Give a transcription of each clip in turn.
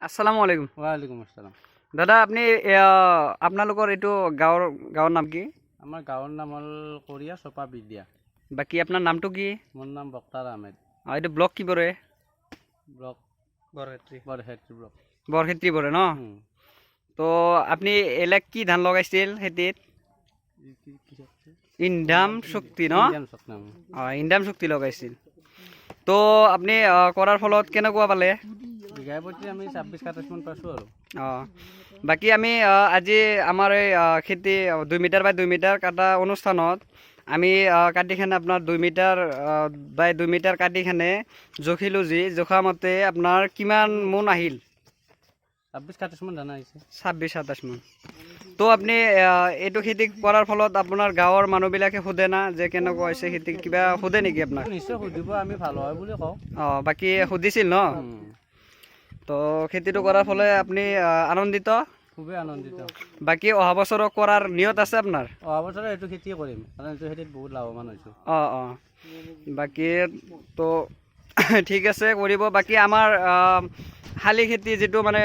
আসসালামু আলাইকুম। ওয়ালাইকুম আসসালাম। দাদা, আপুনি আপোনালোকৰ এইটো গাঁৱৰ নাম কি? আমাৰ গাঁৱৰ নাম হ'ল কৰিয়া চপা বিদ্যা। বাকী আপোনাৰ নামটো কি? মোৰ নাম বক্তাৰ আহমেদ। এইটো ব্লক কি পৰে? ব্লক বৰক্ষেত্ৰী। বৰক্ষেত্ৰী ব্লক। বৰক্ষেত্ৰী পৰে ন? তো আপুনি এলেক কি ধান লগাইছিল খেতিত? কি শক্তি? ইন্দাম শক্তি ন? ইণ্ডিয়ান শক্তি। অঁ, ইন্দাম শক্তি লগাইছিল। তো আপুনি কৰাৰ ফলত কেনেকুৱা পালে? বিঘাই প্ৰতি আমি 26-27 মান পাইছোঁ আৰু। অঁ, বাকী আমি আজি আমাৰ এই খেতি 2 মিটাৰ বাই 2 মিটাৰ কাটা অনুষ্ঠানত আমি কাটিখানে আপোনাৰ 2 মিটাৰ বাই 2 মিটাৰ কাটিখানে জুখিলোঁ, যি জোখা মতে আপোনাৰ কিমান মোন আহিল? 26-27 মান ধান আহিছে। 26-27 মোন। তো আপুনি এইটো খেতি কৰাৰ ফলত আপোনাৰ গাঁৱৰ মানুহবিলাকে সোধে না যে কেনেকুৱা হৈছে খেতি, কিবা সোধে নেকি আপোনাক? নিশ্চয় সুধিব, আমি ভাল হয় বুলি কওঁ। অঁ, বাকী সুধিছিল ন? তো খেতিটো কৰাৰ ফলে আপুনি আনন্দিত? খুবেই আনন্দিত। বাকী অহা বছৰো কৰাৰ নিয়ত আছে আপোনাৰ? অহা বছৰে এইটো খেতি কৰিম, কাৰণ এইটো খেতিত বহুত লাভৱান হৈছোঁ। অঁ, বাকী তো ঠিক আছে, কৰিব। বাকী আমাৰ শালি খেতি যিটো মানে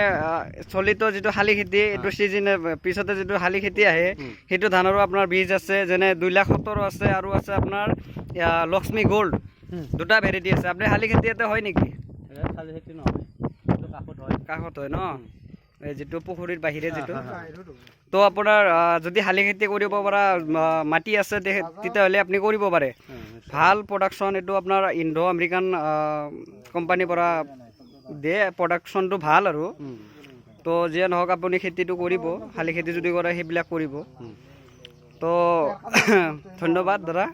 চলিত যিটো শালি খেতি, এইটো ছিজনে পিছতে যিটো শালি খেতি আহে, সেইটো ধানৰো আপোনাৰ বীজ আছে, যেনে 2 লাখ 17 আছে আৰু আছে আপোনাৰ লক্ষ্মী গ'ল্ড। দুটা ভেৰাইটি আছে। আপুনি শালি খেতি ইয়াতে হয় নেকি? ইয়াত শালি খেতি নহয়, এইটো কাষত হয়। কাষত হয় ন, এই যিটো পুখুৰীৰ বাহিৰে যিটো। তো আপোনাৰ যদি শালি খেতি কৰিব পৰা মাটি আছে, তেতিয়াহ'লে আপুনি কৰিব পাৰে। ভাল প্ৰডাকশ্যন। এইটো আপোনাৰ ইণ্ডো আমেৰিকান কোম্পানীৰ পৰা দিয়ে, প্ৰডাকশ্যনটো ভাল আৰু। তো যিয়ে নহওক, আপুনি খেতিটো কৰিব, শালি খেতি যদি কৰে সেইবিলাক কৰিব। তো ধন্যবাদ দাদা।